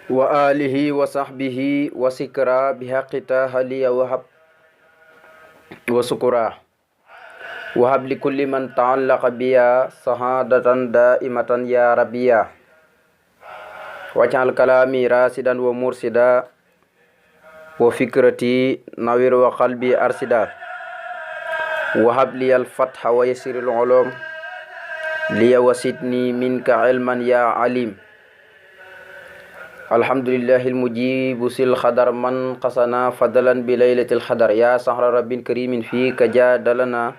wa alihi wa sahbihi wa sikra bi haqqita haliya wahab wa sukura wahab li kulli man ta'allaqa biya sahadatan daimatan ya rabbiya waj'al kalami rasidan wa mursida wa fikrati nawir wa qalbi arsida wahab li al fatha wa yassir al ulum liya wasidni minka ilman ya alim. alhamdulillahil mujibu sil xadar man xasana fadalan bi laylatil xadar ya sahra rabbin karimin fii ka jadalana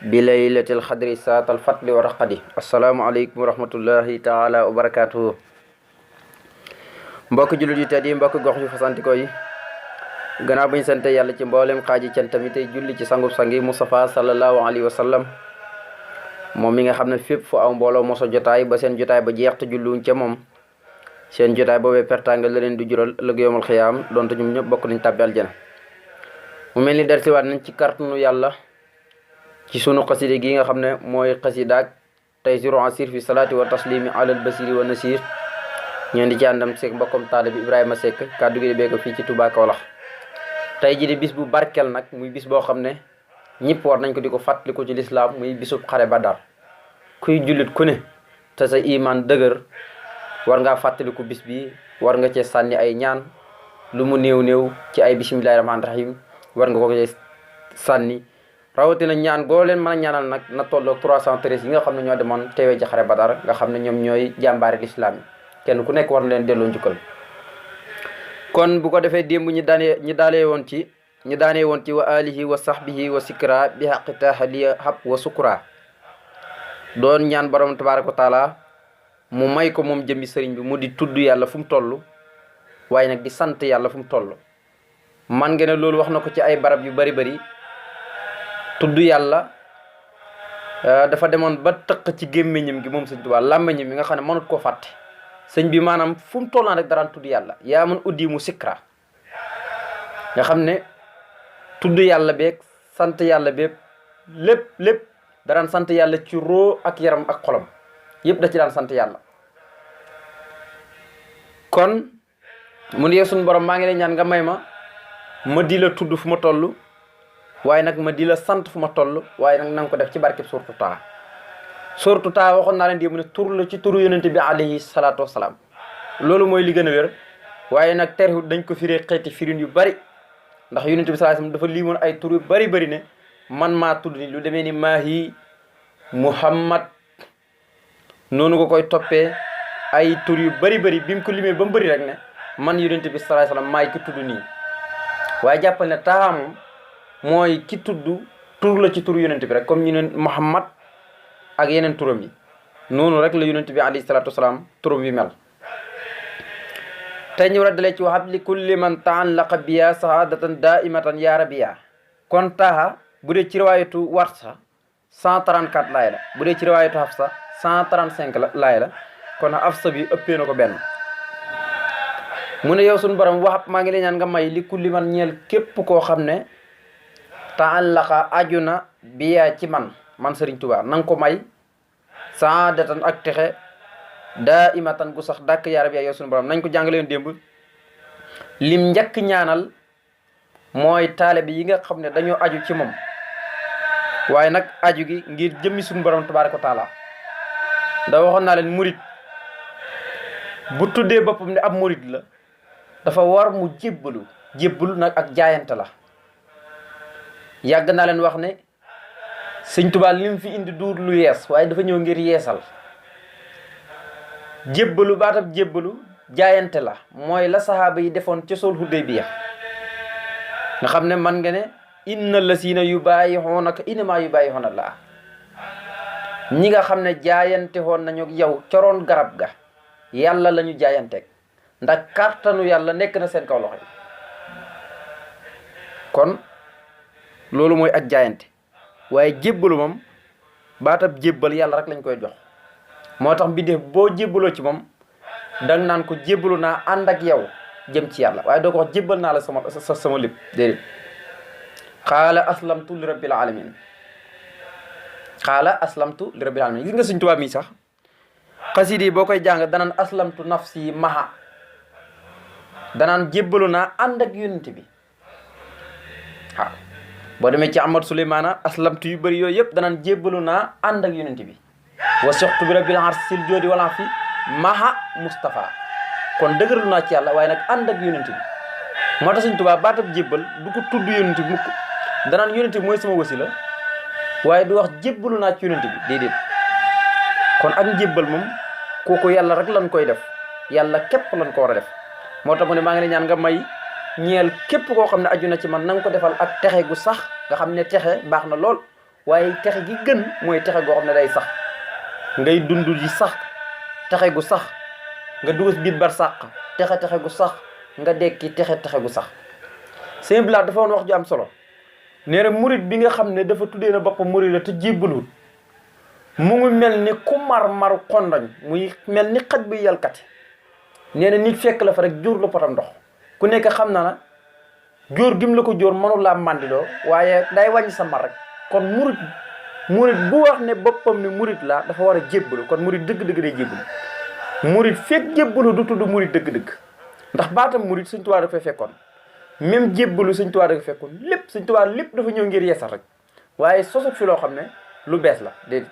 bi laylatil xadri saatal fatli wa raqadi. assalaamu aleykum wa rahmatullahi taala wa barakatuhu. mbokk jullit yi tedd yi, mbokk gox yu fasantikoo yi, gannaaw bu ñu sante yàlla ci mboolem xaaji cantami tey julli ci sangub sangi Mustafa sallallahu alayhi wa sallam, moom mi nga xam ne fépp fu aw mbooloo moso jotaay ba seen jotaay ba jeex te julluwuñ ca moom, seen jotaay boobee pertange la leen di jural ëllëg yowmal xiyaam donte ñoom ñëpp bokk nañ tàbbi aljana. mu mel ni delsiwaat nañ ci kartanu yàlla ci sunu xaside gi nga xam ne mooy xasidaak Taysiru Asir fi salaati wa taslimi alal basiri wa nasir. ñeen di ci àndam seeg mbokkom taalibi Ibrahima Seck, kàddu gi di bee ko fii ci Touba Kaolack. tey ji di bis bu barkel nag, muy bis boo xam ne ñëpp war nañ ko di ko fàttaliku ci lislaam, muy bisub xare Badar. kuy jullit ku ne te sa iman dëgër war ngaa fàttaliku bis bi, war nga cee sànni ay ñaan lu mu néew néew ci ay bisimilahi rahmaani rahim war nga ko cee sànni. rawatina ñaan goo leen mën a ñaanal nag na tolloog 313 yi nga xam ne ñoo demoon teewee ci xare Badar, nga xam ne ñoom ñooy jàmbaari lislaam yi. kenn ku nekk war na leen delloo njukkal. kon bu ko defee démb ñi daanee woon ci wa alihi wa sahbihi wa sikra bi haqita haliya hab wa sukra, doon ñaan borom tabaraka wa taala mu may ko moom jëmmi sëriñ bi mu di tudd yàlla fu mu toll, waaye nag di sant yàlla fu mu toll. man nga ne loolu wax na ko ci ay barab yu bari tudd yàlla dafa demoon ba tëq ci gémmiñam gi moom sëñ Tuubaa, làmmiñam mi nga xam ne mënut koo fàtte. sëñ bi maanaam fu mu toll naa rek daraan tudd yàlla, yaa man uddi mu sikra, nga xam ne tudd yàlla beeg sant yàlla beeg lépp daraan sant yàlla ci roo ak yaram ak xolam yëpp da ci daan sant yàlla. kon mu ne suñu borom maa ngi lay ñaan nga may ma di la tudd fu ma toll, waaye nag ma di la sant fu ma toll, waaye nag na nga ko def ci barkeb suuratu Taaha. suuratu Taaha waxoon naa leen di mu ne tur la ci turu yonente bi alayhi salaatu wasalaam. loolu mooy li gën a wér, waaye nag terewul dañ ko firee xeeti firin yu bari, ndax yonente bi sallallahu alayhi wasallam dafa limoon ay tur yu bari ne man maa tudd ni lu demee ni Maahi, Muhammad, noonu nga koy toppee ay tur yu bari bi mu ko limee ba mu bëri rek ne man yonente bi sallallahu alayhi wasallam maay ki tudd nii. waaye jàppal ne Taaha moom mooy ki tudd tur la ci turu yonente bi rek, comme ñu ne Muhammad ak yeneen turam yi, noonu rek la yonente bi alayhi salaatu wasalaam turam yi mel. tey ñu war a dalee ci wahab li kulli man ta'allaqa biya sahadatan daimatan ya rabbiya. kon Taaha bu dee ci riwaayatu Warsa 134 laay la, bu dee ci riwaayatu Hafsa 135 laay la, kon Hafsa bi ëppee na ko benn. mu ne yow suñu borom wahab maa ngi lay ñaan nga may li kulli man ñeel képp koo xam ne ta'allaqa aju na biya ci man Sëriñ Tuubaa, na nga ko may saadatan ak texe daa imatan gu sax dàkk yaa rabbi yow suñu borom. nañ ko jàngale yoon démb, lim njëkk ñaanal mooy taalibe yi nga xam ne dañoo aju ci moom, waaye nag aju gi ngir jëmmi suñu borom tabaaraka wa taala. da waxoon naa leen murit bu tuddee boppam ne ab murit la, dafa war mu jébbalu nag ak jaayante la. yàgg naa leen wax ne sëñ Tuubaa lim fi indi duur lu yees, waaye dafa ñëw ngir yeesal. jébbalu baatab jébbalu jaayante la, mooy la sahaaba yi defoon ca sul Hudaybiya, nga xam ne man nga ne inna lasina yubaayi'uunaka innamaa yubaayi'uuna Allaah. ñi nga xam ne jaayante woon nañu yow coroon garab ga yàlla la ñu jaayanteeg, ndax kàttanu yàlla nekk na seen kaw loxo yi. kon loolu mooy ak jaayante, waaye jébbalu moom baatab jébbal yàlla rek lañ koy jox. moo tax mbindeef boo jébbaloo ci moom dang naan ko jébbalu naa ànd ak yow jëm ci yàlla, waaye doo ko wax jébbal naa la sama lépp, déedéet. xaala aslamtu li rabbil alamin, xaala aslamtu li rabbil alamin. gis nga Sëñ Tuubaa mi sax xasida yi boo koy jàng danan aslamtu nafsi maha danaan jébbalu naa ànd ak yonent bi waaw boo demee ci Ahmad Souleymana aslamtu yu bëri yooyu yëpp danaan jébbalu naa ànd ak yonent bi wa soxtu bi rabbil arsil joodi wala fi maha Moustapha kon dëgërlu naa ci yàlla waaye nag ànd ak yonent bi moo tax Sëñ Tuubaa baatab jébbal du ko tudd yonent bi mukk danaan yonent bi mooy sama wasila waaye du wax jébbalu naa ci yonent bi déedéet kon ak njébbal moom kooku yàlla rek lañ koy def yàlla képp lañ ko war a def moo tax mu ne maa ngi lay ñaan nga may ñeel képp koo xam ne aju na ci man na nga ko defal ak texe gu sax nga xam ne texe baax na lool waaye texe gi gën mooy texe goo xam ne day sax ngay dund ji sax texe gu sax nga dugg biir bar sàq texe gu sax nga dekki texe gu sax Sëñ Blaat dafa woon wax ju am solo nee na murit bi nga xam ne dafa tuddee na boppam murit la te jébbaluwut mu ngi mel ni ku mar xondoñ muy mel ni xaj bi yalkati nee na nit fekk la fa rek jóor la potam ndox ku nekk xam na na jóor gim la ko jóor mënu laa màndiloo waaye day wàññi sa mar rek kon murit bu wax ne boppam ni murit la dafa war a jébbalu kon murit dëgg-dëgg day jébbalu murit fekk jébbalu du tudd murit dëgg-dëgg ndax baatam murit Sëñ Tuubaa dafa fekkoon même jébbalu Sëñ Tuubaa dafa fekkoon lépp Sëñ Tuubaa lépp dafa ñëw ngir yeesal rek waaye sosut fi loo xam ne lu bees la déedéet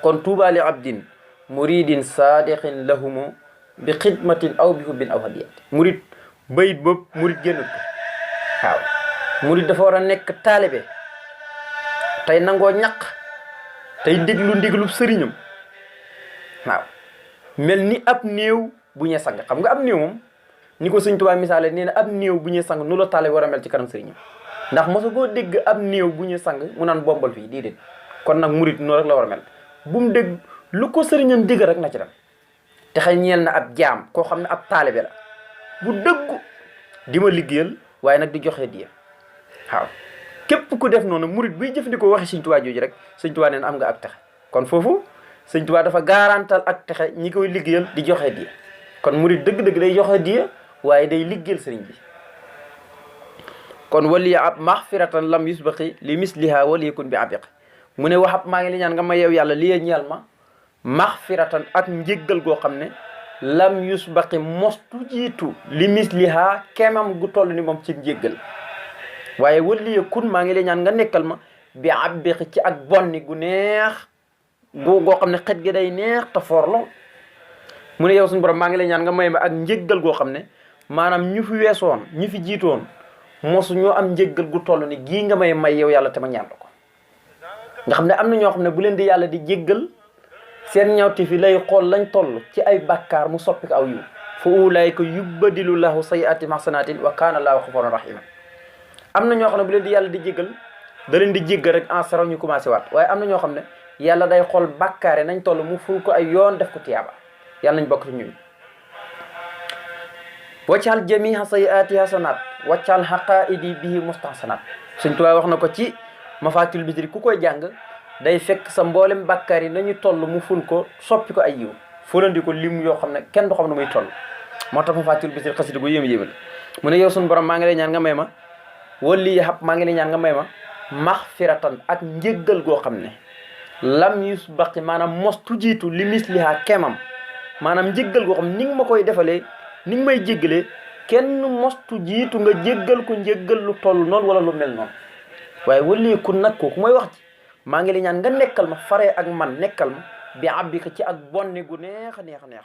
kon tuuba li abdin muridin saadiqin lahumu bi xidmatin aw bi hubbin aw hadiyat murit bayit boobu murit génnut ko waaw murit dafa war a nekk taalibe tey nangoo ñaq tey déglu ndigalu sëriñam waaw mel ni ab néew bu ñuy sang xam nga ab néew moom ni ko Sëñ Tuubaa misaale nee na ab néew bu ñuy sang nu la taalibe war a mel ci kanam sëriñam ndax mosu koo dégg ab néew bu ñuy sang mu naan bombal fii déedéet kon nag murit noonu rek la war a mel bu mu dégg lu ko sëriñam digg rek na ci dem te xëy ñeel na ab jaam koo xam ne ab taalibe la bu dëggu di ma liggéeyal waaye nag di joxe diya waaw képp ku def noonu murit buy jëfandikoo waxi Sëñ Tuubaa jooju rek Sëñ Tuubaa neen am nga ak texe kon foofu Sëñ Tuubaa dafa garantal ak texe ñi koy liggéeyal di joxe diya kon murit dëgg-dëgg day joxe diya waaye day liggéeyal sëriñ bi kon waliya ab maxfiratan lam yusbaqi li misliha waliyakun bi abiq mu ne waxab maa ngi li ñaan nga ma yow yàlla li ñeel ma maxfiratan ak njéggal goo xam ne lam yusbaqi mostu jiitu li misliha kemam gu toll ni moom ci njéggal waaye waliya kun maa ngi lay ñaan nga nekkal ma bi abbiqi ci ak bonni gu neex goo xam ne xet gi day neex te foor lool mu ne yow suñu borom maa ngi lay ñaan nga may ma ak njéggal goo xam ne maanaam ñu fi weesoon ñu fi jiitoon mosu ñoo am njéggal gu toll ni gii nga may yow yàlla te ma ñaan ko nga xam ne am na ñoo xam ne bu leen di yàlla di jéggal seen ñawti fi lay xool lañ toll ci ay bàkkaar mu soppi ko aw yiw fa ulaayka yubbadilu lahu sayyi'aati hasanatin wa kaana llaahu ghafooran rahiima am na ñoo xam ne bu leen di yàlla di jéggal da leen di jéggal rek en sero ñu commencé waat waaye am na ñoo xam ne yàlla day xool bàkkaare nañ toll mu ful ko ay yoon def ko tiyaaba yàlla nañ bokk ci ñun waccal jamiha sayyi'aati hasanat waccal haqaa'idi bihi mustahsanat Sëñ Tuubaa wax na ko ci Mafaatihul Bichri ku koy jàng day fekk sa mboolem bàkkaar yi nañu toll mu ful ko soppi ko ay yiw fulandi ko lim yoo xam ne kenn du xam ne muy toll moo tax Mafaatihul Bichri xasida gu yéem mu ne yow suñu borom maa ngi lay ñaan nga may ma wali yahab maa ngi lay ñaan nga may ma maxfiratan ak njéggal goo xam ne lam yusbaqi maanaam mostu jiitu li misliha kemam maanaam njéggal goo xam ne ni nga ma koy defalee ni nga may jéggalee kenn mostu jiitu nga jéggal ko njéggal lu toll noonu wala lu mel noonu waaye waliiku nag kooku mooy wax ji maa ngi lay ñaan nga nekkal ma faree ak man nekkal ma bi abbi ko ci ak bonni gu neex a neex a neex